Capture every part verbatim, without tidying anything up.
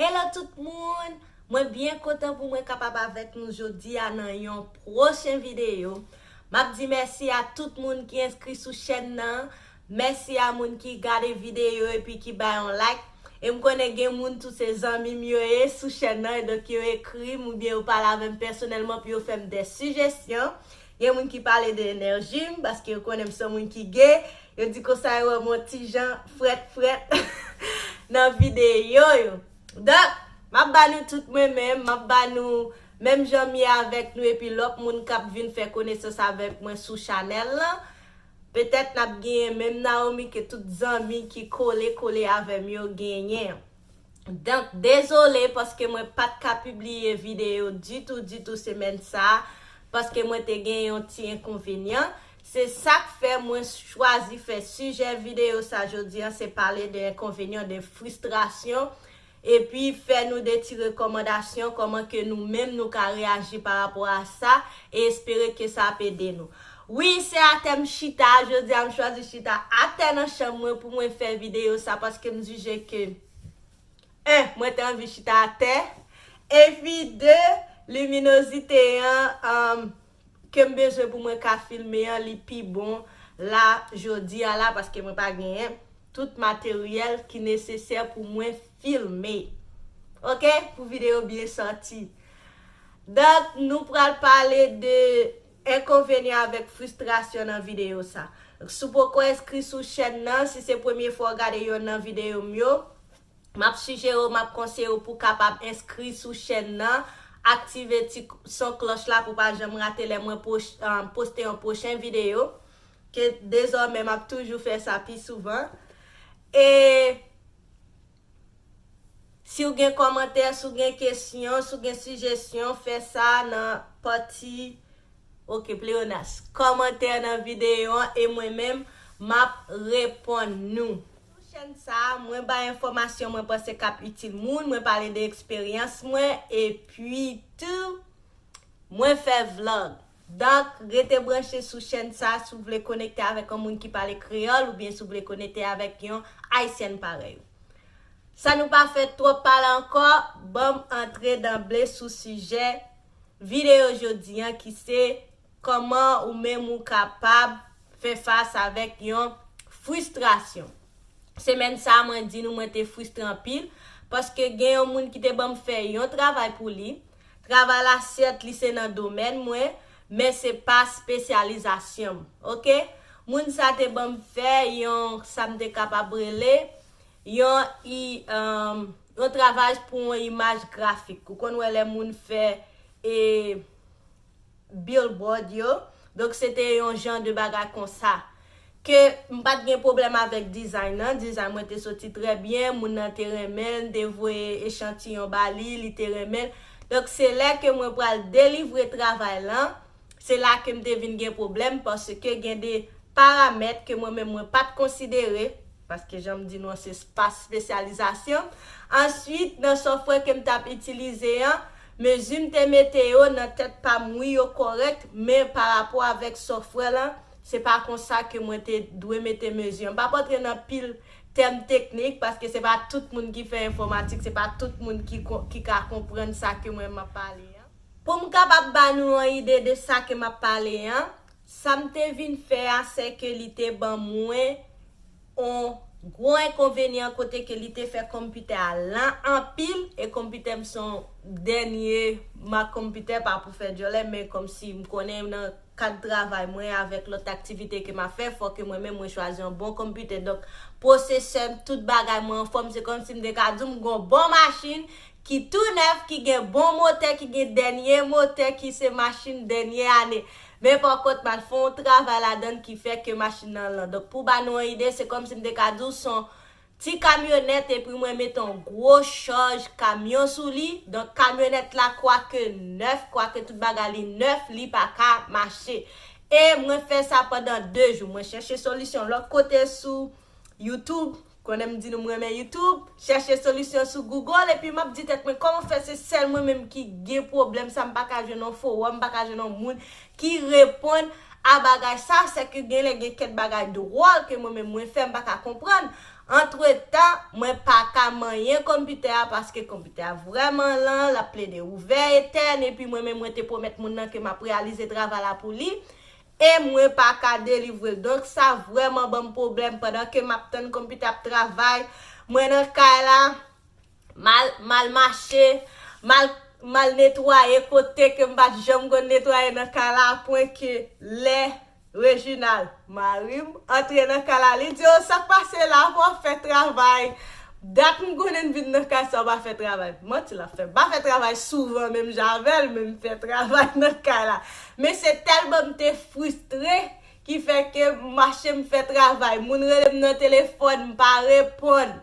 Hello tout moun! Mwen byen kontan pou mwen kapab avèk nou jodi a nan yon pwochen videyo. M ap di mèsi a tout moun ki enskri sou chèn nan. Mèsi a moun ki gade videyo epi ki bay yon like. E m konnen gen moun tou se zanmi m yo ye sou chèn nan, e donk yo ekri m oubyen yo pale avè m pèsonèlman pou yo fè m de sijesyon. Gen moun ki pale de enèji m, paske yo konnen m se yon moun ki gay. Yo di konsa yo wè m yon ti jan frèt frèt nan videyo yo. Donk, m ap ba nou tout mwen menm, m ap ba nou menm jan m ye avèk nou, epi lòt moun k ap vin fè konesans avèk mwen sou chanèl lan. Petèt n ap genyen menm Naomi ke tout zanmi ki kole kole avè m yo genyen. Donk, dezole paske mwen pa t ka pibliye videyo ditou, ditou semèn sa a, paske mwen te gen yon ti enkonvenyan. Se sa k fè mwen chwazi fè sijè videyo sa jodi a, se pale de enkonvenyan, de fristrasyon, epi fè nou de ti rekòmandasyon, kòman ke nou menm nou ka reyaji pa rapò a sa, e espere ke sa ap ede nou. Wi, se atè m chita, jodi a m chwazi chita atè nan chanm mwen pou mwen fè videyo sa, paske m jije ke, en, mwen te anvi chita atè, epi de, liminozite an, um, ke m bezwen pou mwen ka filme an, li pi bon la, jodi a la, paske mwen pa genyen tout materyèl ki nesesè pou mwen filme. Oke? Pou videyo byen sòti. Donk, nou pral pale de enkonvenyan avèk fristrasyon nan videyo sa. Si w poko enskri sou chèn nan, si se premye fwa w gade yonn nan videyo m yo, m ap sijere w, m ap konseye w pou w kapab enskri sou chèn nan, aktive ti son klòch la pou w pa janm rate lè mwen pwoch-, ah, poste yon pwochen videyo, ke dezòmè m ap toujou fè sa pi souvan. E si w gen kòmantè, si w gen kesyon, si w gen sijesyon, fè sa nan pati, oke, pleyonas, kòmantè nan videyo an, e mwen menm, m ap reponn nou. Sou chèn sa a, mwen bay enfòmasyon mwen panse k ap itil moun, mwen pale de eksperyans mwen, epi tou, mwen fè vlòg. Donk, rete branche sou chèn sa a si w vle konekte avèk yon moun ki pale kreyòl oubyen si w vle konekte avèk yon ayisyèn parèy ou. San nou pa fè twòp pale ankò, ban m antre danble sou sijè videyo jodi a ki se kòman ou menm ou kapab fè fas avèk yon fristrasyon. Semèn sa a, mwen di nou mwen te fristre anpil, paske gen yon moun ki te ban m fè yon travay pou li. Travay la, sèt, li se nan domèn mwen, men se pa espesyalizasyon m, oke? Moun sa te ban m fè yon, sa m te kapab rele, yon i-, um, yon travay pou yon imaj grafik. Ou konn wè lè moun fè, e, billboard yo. Donk, se te yon jan de bagay konsa. Ke m pa t gen pwoblèm avèk dizayn nan. Dizayn mwen te soti trè byen, moun nan te renmen l, m te voye echantiyon ba li, li te renmen l. Donk, se lè ke mwen pral delivre travay lan, se la ke m te vin gen pwoblèm, paske gen de paramèt ke mwen menm mwen pa t konsidere, paske jan m di nou an, se pa espesyalizasyon. Answit, nan software ke m t ap itilize an, mezi m te mete yo nan tèt pa m, wi, yo kòrèk, men pa rapò avèk software lan, se pa konsa ke mwen te dwe mete mezi an. M p ap antre nan pil tèm teknik, paske se pa tout moun ki fè enfòmatik, se pa tout moun ki kon-, ki ka konprann sa ke mwen m ap pale an. Pou m kapab ba nou yon ide de sa ke m ap pale an, sa m te vin fè a, se ke li te ban mwen yon gwo enkonvenyan kote ke li te fè konpitè a lan anpil, e konpitè m se yon dènye mak konpitè, pa pou fè djòlè, men kòmsi m konnen nan kad travay mwen avèk lòt aktivite ke m ap fè, fò ke mwen menm mwen chwazi yon bon konpitè. Donk, pwosesè m, tout bagay mwen anfòm, se kòmsi m te ka di w m gen yon bon machin ki tou nèf, ki gen bon motè, ki gen dènye motè, ki se machin dènye ane. Men pa kont, m al fè yon travay ladan l ki fè ke machin nan lan. Donk, pou ba nou yon ide, se kòmsi m te ka di w se yon ti kamyonèt, epi mwen mete yon gwo chaj kamyon sou li. Donk, kamyonèt la, kwake nèf, kwake tout bagay li nèf, li pa ka mache. E mwen fè sa pandan de jou. Mwen chèche solisyon lòt kote sou YouTube. Konnen m di nou m renmen YouTube. Chèche solisyon sou Google, epi m ap di tèt mwen, kòman fè se sèl mwen menm ki gen pwoblèm sa, m pa ka jwenn yon fowòm, m pa ka jwenn yon moun ki reponn a bagay sa, se ke genlè gen kèk bagay dwòl ke mwen menm mwen fè, m pa ka konprann. Antretan, mwen pa ka manyen konpitè a paske konpitè a vrèman lan, l ap plede ouvè etèn, epi mwen menm mwen te pwomèt moun nan ke m ap reyalize travay la pou li. E mwen pa ka delivre l. Donk sa vrèman ban m pwoblèm pandan ke m ap tann konpitè ap travay. Mwen nan kay la, mal, mal mache, mal, mal netwaye kote ke m pa t janm konn netwaye nan kay la, apwen ke lè Reginald, mari m, antre nan kay la, li di, "O, sa k pase la, w ap fè travay? Dat m konnen n vin nan kay sa, w pa fè travay." Manti l ap fè. M pa fè travay souvan menm jan avè l, men m fè travay nan kay la. Men se tèlman m te fristre ki fè ke m mache m fè travay. Moun rele m nan telefòn, m pa reponn.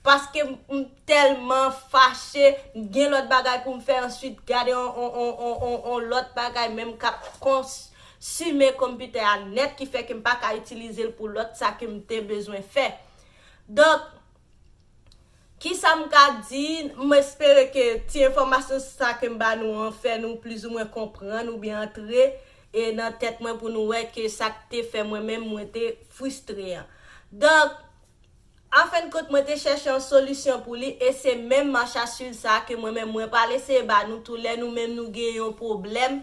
Paske m, m tèlman fache, gen lòt bagay pou m fè answit, gade on, on, on, on, on, on lòt bagay menm k ap kons, sime konpitè a nèt ki fè ke m pa ka itilize l pou lòt sa ke m te bezwen fè. Donk, kisa m ka di, m espere ke ti enfòmasyon sa ke m ba nou an fè nou plizoumwen konprann oubyen antre e nan tèt mwen pou nou wè ke sa k te fè mwen menm mwen te fristre an. Donk, anfendkont, mwen te chèche yon solisyon pou li, e se menm mach a swiv sa a ke mwen menm mwen pral eseye ba nou tou lè nou menm nou gen yon pwoblèm,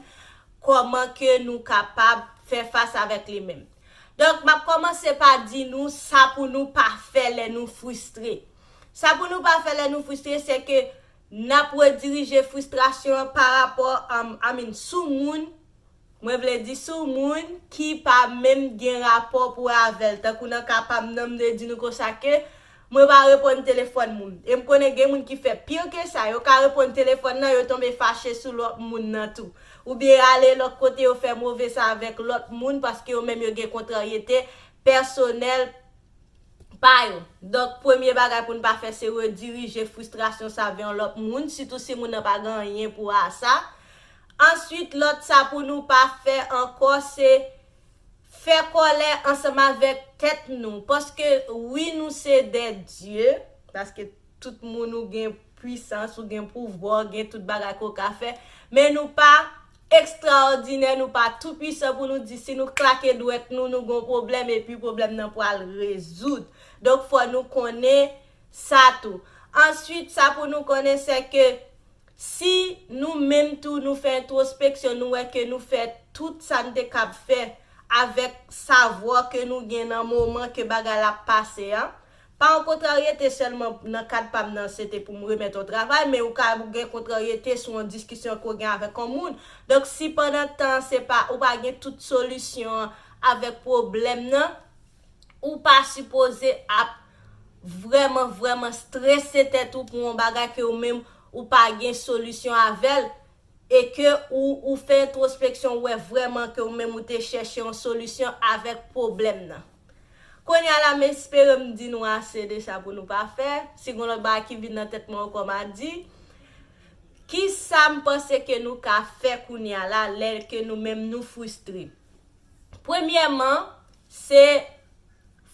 kòman ke nou kapab fè fas avèk li menm. Donk, m ap kòmanse pa di nou sa pou nou pa fè lè nou fristre. Sa pou nou pa fè lè nou fristre, se ke n ap redirije fristrasyon an pa rapò, um, I mean, sou moun, mwen vle di sou moun ki pa menm gen rapò pou avè l. Tankou nan ka pa m nan, m te di nou konsa ke mwen pa reponn telefòn moun. E m konnen gen moun ki fè pi ke sa, yo ka reponn telefòn nan, yo tonbe fache sou lòt moun nan tou. Oubyen ale lòt kote, yo fè move sa avèk lòt moun paske yo menm yo gen kontraryete pèsonèl pa yo. Donk, premye bagay pou n pa fè, se redirije fristrasyon sa vè yon lòt moun, sitou si moun nan pa gen anyen pou wè a sa. Answit, lòt sa pou nou pa fè ankò, se fè kòlè ansanm avèk tèt nou. Paske, wi, nou se dè dye, paske tout moun ou gen pwisans, ou gen pouvwa, ou gen tout bagay ke w ka fè, men nou pa ekstraòdinè, nou pa toupwisan pou nou di si nou klake dwèt nou, nou gon pwoblèm epi pwoblèm nan pral rezoud. Donk, fò nou konnen sa tou. Answit, sa pou nou konnen, se ke si nou menm tou, nou fè entwospeksyon, nou wè ke nou fè tout sa n te kab fè avèk savwa ke nou gen nan moman ke bagay la ap pase a. Pa yon kontraryete sèlman nan kad pa m nan, se te pou m remèt yon travay, men ou ka gen kontraryete sou yon diskisyon ke w gen avèk yon moun. Donk, si pandan tan an, se pa, ou pa gen tout solisyon an avèk pwoblèm nan, ou pa sipoze ap vrèman, vrèman strese tèt ou pou yon bagay ke ou menm ou pa gen solisyon avè l, e ke ou, ou fè entwospeksyon, ou wè vrèman ke ou menm ou te chèche yon solisyon avèk pwoblèm nan. Kounye a la, m espere m di nou ase de sa pou nou pa fè. Si gen lòt bagay ki vin nan tèt mwen ankò, m a di. Kisa m panse ke nou ka fè kounye a la, lè ke nou menm nou fristre? Premyèman, se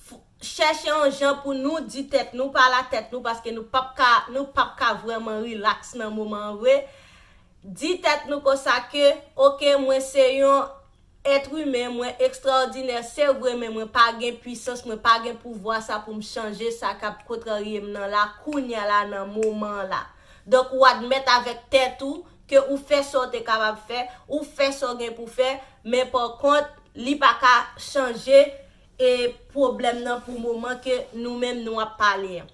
f-, chèche yon jan pou nou di tèt nou, pale a tèt nou, paske nou p ap ka, nou p ap ka vrèman rilaks nan moman an vre. Di tèt nou konsa ke, oke, mwen se yon èt imen, mwen ekstraòdinè, se vre, men mwen pa gen pwisans, mwen pa gen pouvwa sa pou m chanje sa k ap kontrarye m nan la, kounye a la, nan moman an la. Donk, ou admèt avèk tèt ou ke ou fè sa w te kapab fè, ou fè sa w gen pou fè, men pa kont, li pa ka chanje e pwoblèm nan pou moman ke nou menm nou ap pale an.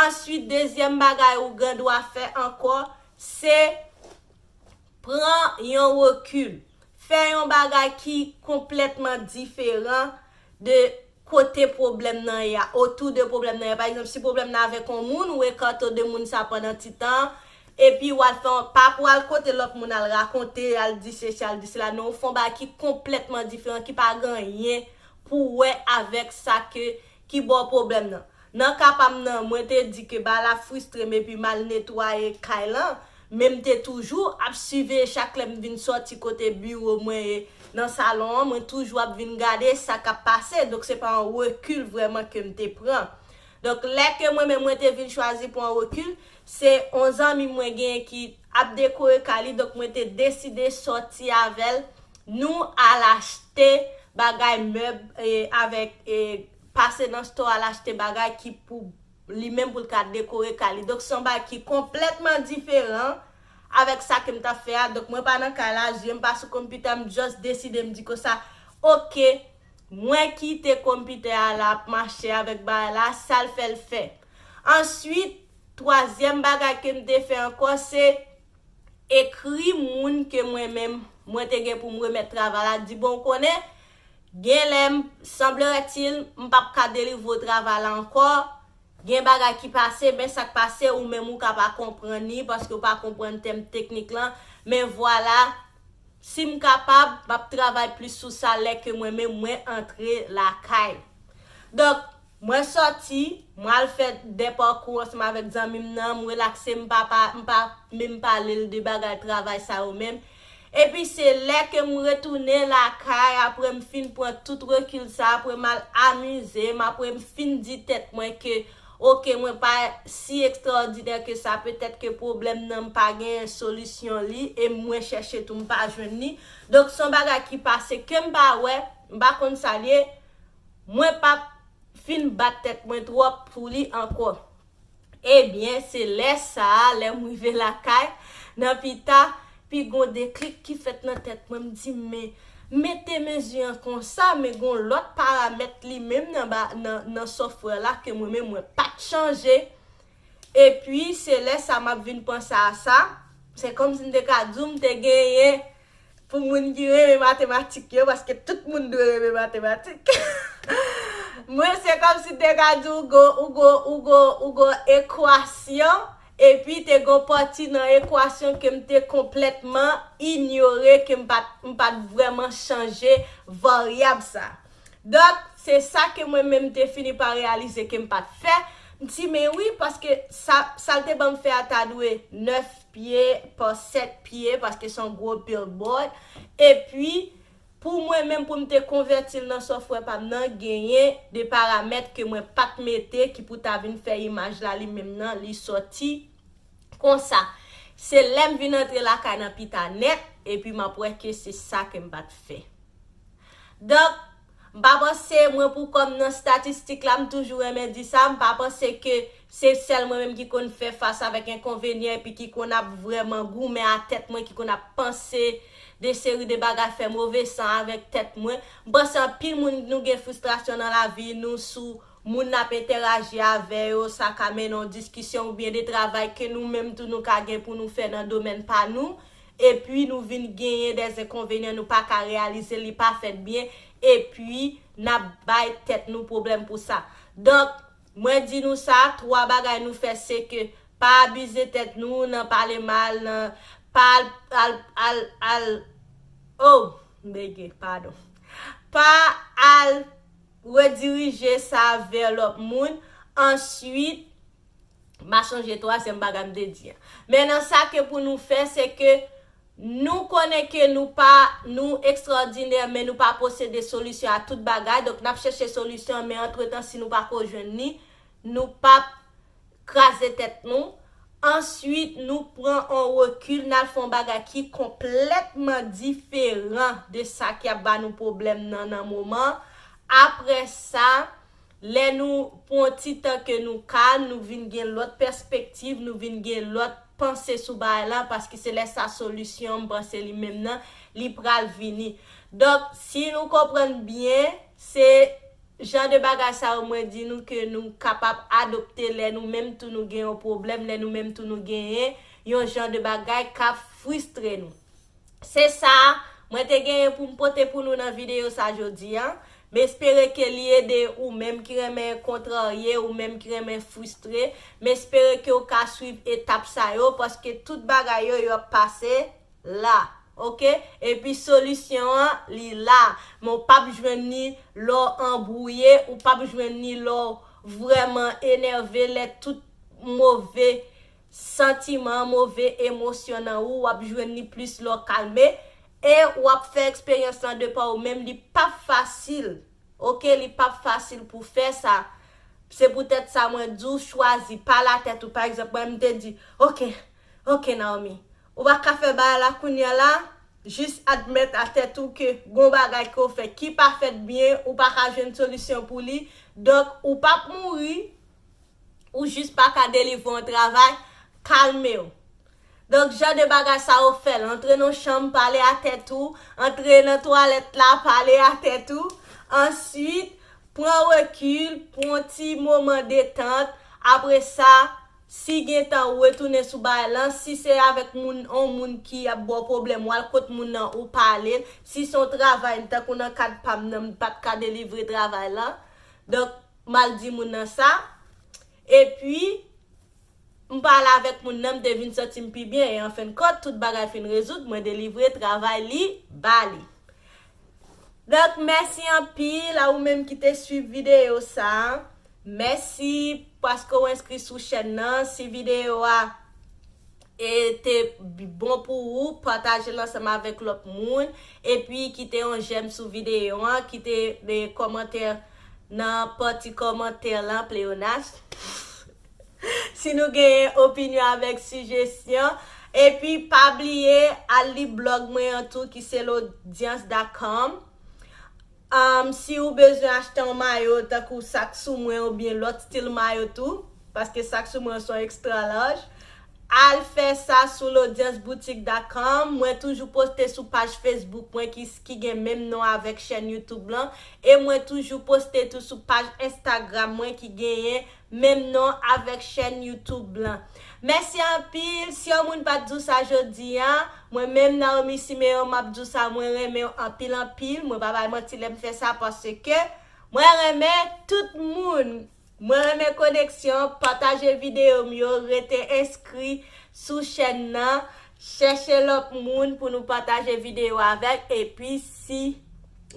Answit, dezyèm bagay ou gen dwa fè ankò, se pran yon rekil. Fè yon bagay ki konplètman diferan de kote pwoblèm nan ye a, otou de pwoblèm nan ye a. Pa egzanp, si pwoblèm nan avèk yon moun, ou ekate w de moun sa pandan ti tan, epi w al fè yon, pa pou al kote lòt moun al rakonte, al di sesi, al di sela. Non, ou fè yon bagay ki konplètman diferan, ki pa gen anyen pou wè avèk sa ke, ki ba w pwoblèm nan. Nan ka pa m nan, mwen te di ke bagay la fristre m epi m al netwaye kay lan, men m te toujou ap siveye chak lè m vin sòti kote biwo mwen ye nan salon an, mwen toujou ap vin gade sa k ap pase. Donk, se pa yon rekil vrèman ke m te pran. Donk, lè ke mwen menm mwen te vin chwazi pran yon rekil, se yon zanmi mwen genyen ki ap dekore kay li, donk mwen te deside sòti avè l, nou al achte bagay mèb, e, avèk, e, pase nan store al achte bagay ki pou li menm pou l ka dekore kay li. Donk, se yon bagay ki konplètman diferan avèk sa ke m t ap fè a. Donk, mwen pa nan kay la, zye m pa sou konpitè, m just deside, m di konsa, oke, mwen kite konpitè a la ap mache avèk bagay la, sa l fè l fè. Answit, twazyèm bagay ke m te fè ankò, se ekri moun ke mwen menm, mwen te gen pou m remèt travay la, di, bon, ou konnen, gen lè m, sanbleratil, m p ap ka delivre w travay la ankò, gen bagay ki pase, men sa k pase, ou menm ou ka pa konprann li, paske w pa konprann tèm teknik lan, men vwala, si m kapab, m ap travay plis sou sa lè ke mwen menm mwen antre lakay. Donk, mwen sòti, mwen al fè de pakou ansanm avèk zanmi m nan, m relakse, m pa, pa, m pa menm pale l de bagay travay sa yo menm. Epi se lè ke m retounen lakay, apre m fin pran tout rekil sa, apre m al amize m, apre m fin di tèt mwen ke, oke, mwen pa si ekstraòdinè ke sa, petèt ke pwoblèm nan m pa gen solisyon li, e mwen chèche tou m pa jwenn li. Donk, se yon bagay ki pase ke m pa wè, m pa konn sa l ye, mwen p ap fin bat tèt mwen twòp pou li ankò. Ebyen, se lè sa a, lè m rive lakay, nan pita, pi gon deklik ki fèt nan tèt mwen, m di, men, mete mezi an konsa, men gon lòt paramèt li menm nan, ba- nan, nan software la ke mwen menm mwen pa t chanje. Epi, se lè sa m ap vin panse a sa, se kòmsi m te ka di w m te genyen, pou moun ki renmen matematik yo, paske tout moun dwe renmen matematik. Mwen, se kòmsi m te ka di w gon, ou gon, ou gon, ou gon ekwasyon, epi te gon pati nan ekwasyon ke m te konplètman inyore, ke m pa t, m pa t vrèman chanje varyab sa. Donk, se sa ke mwen menm m te fini pa reyalize ke m pa t fè. M di, men wi, paske sa, sa l te ban m fè a ta dwe nèf pye pa sèt pye, paske se yon gwo billboard. Epi, pou mwen menm, pou m te konvèti l nan software pa m nan, genyen de paramèt ke mwen pa t mete ki pou ta vin fè imaj la li menm nan, li sòti konsa. Se lè m vin antre lakay nan pita nèt, epi m ap wè ke se sa ke m pa t fè. Donk, m pa panse, mwen pou kò m nan statistik la, m toujou renmen di sa, m pa panse ke se sèl mwen menm ki konn fè fas avèk enkonvenyan epi ki konn ap vrèman goumen a tèt mwen, ki konn ap panse de seri de bagay, fè move san avèk tèt mwen. M panse anpil moun nou gen fristrasyon nan lavi nou sou moun n ap entèraji avè yo, sa ka mennen yon diskisyon oubyen de travay ke nou menm tou nou ka gen pou nou fè nan domèn pa nou, epi nou vin genyen de enkonvenyan, nou pa ka reyalize, li pa fèt byen, epi n ap bay tèt nou pwoblèm pou sa. Donk, mwen di nou sa, twa bagay nou fè, se ke pa abize tèt nou nan pale mal, nan pa al, al, al, al, oh, m bege, padon. Pa al redirije sa vè lòt moun. Answit, m a sonje twazyèm bagay m te di an. Men nan sa ke pou nou fè, se ke nou konnen ke nou pa, nou ekstraòdinè, men nou pa posede solisyon a tout bagay. Donk, n ap chèche solisyon, men antretan, si nou pa ko jwenn li, nou p ap kraze tèt nou. Answit, nou pran yon rekil, n al fè yon bagay ki konplètman diferan de sa ki ap ba nou pwoblèm nan, nan moman. Apre sa, lè nou pran yon ti tan ke nou kalm, nou vin gen lòt pèspektiv, nou vin gen lòt panse sou bagay la, paske se lè sa solisyon, m panse li menm nan, li pral vini. Donk, si nou konprann byen, se jan de bagay sa yo mwen di nou ke nou kapab adopte lè nou menm tou nou gen yon pwoblèm, lè nou menm tou nou genyen yon jan de bagay k ap fristre nou. Se sa, mwen te genyen pou m pote pou nou nan videyo sa jodi a. M espere ke li ede ou menm ki renmen kontrarye, ou menm ki renmen fristre. M espere ke w ka swiv etap sa yo, paske tout bagay yo, yo ap pase la. Oke? Epi solisyon an, li la. Men w p ap jwenn li lè w anbwouye, ou p ap jwenn li lè w vrèman enève, lè tout move santiman, move emosyon nan ou, w ap jwenn li plis lè w kalme. E w ap fè eksperyans lan de pa ou menm, li p ap fasil. Oke, li p ap fasil pou fè sa. Se poutèt sa mwen di w chwazi, pale a tèt ou. Pa egzanp, mwen m te di, oke, oke, Naomi, ou pa ka fè bagay la kounye a la, jis admèt a tèt ou ke gon bagay ke w fè ki pa fèt byen, ou pa ka jwenn solisyon pou li, Donk, ou p ap mouri, ou jis pa ka delivre yon travay, kalme w. Donk, jan de bagay sa yo fè l. Antre nan chanm, pale a tèt ou. Antre nan twalèt la, pale a tèt ou. Answit, pran rekil, pran yon ti moman detant. Apre sa, si gen tan, ou retounen sou bagay lan. Si se avèk moun, yon moun ki ap ba w pwoblèm, w al kot moun nan, ou pale l. Si se yon travay, tankou nan kad pa m nan, m pa t ka delivre travay lan. Donk, m al di moun nan sa. Epi, m pale avèk moun nan, m te vin santi m pi byen. E anfendkont, tout bagay fin rezoud, mwen delivre travay li ba li. Donk, mèsi anpil a ou menm ki te swiv videyo sa. Mèsi paske w enskri sou chèn nan. Si videyo a e te bon pou ou, pataje l ansanm avèk lòt moun. Epi kite yon jèm sou videyo an, kite de kòmantè nan pati kòmantè lan, pleyonas. Si nou genyen opinyon avèk sijesyon. Epi pa bliye al li blòg mwen an tou ki se lodyans dot com. Um, si ou bezwen achte yon mayo tankou sa k sou mwen oubyen lòt stil mayo tou, paske sa k sou mwen se yon extra large, al fè sa sou lodyans boutik dot com. Mwen toujou poste sou paj Facebook mwen ki, ki gen menm non avèk chèn YouTube lan. E mwen toujou poste tou sou paj Instagram mwen ki genyen menm non avèk chèn YouTube lan. Mèsi anpil. Si yon moun pa t di w sa jodi a, mwen menm Naomi Simeon m ap di w sa, mwen renmen w anpil anpil. Mwen pa bay manti lè m fè sa paske mwen renmen tout moun. Mwen renmen koneksyon, pataje videyo m yo, rete enskri sou chèn nan, chèche lòt moun pou nou pataje videyo avèk, epi si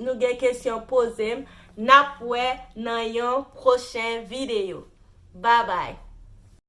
nou gen kesyon, poze m, n ap wè nan yon pwochen videyo. Babay.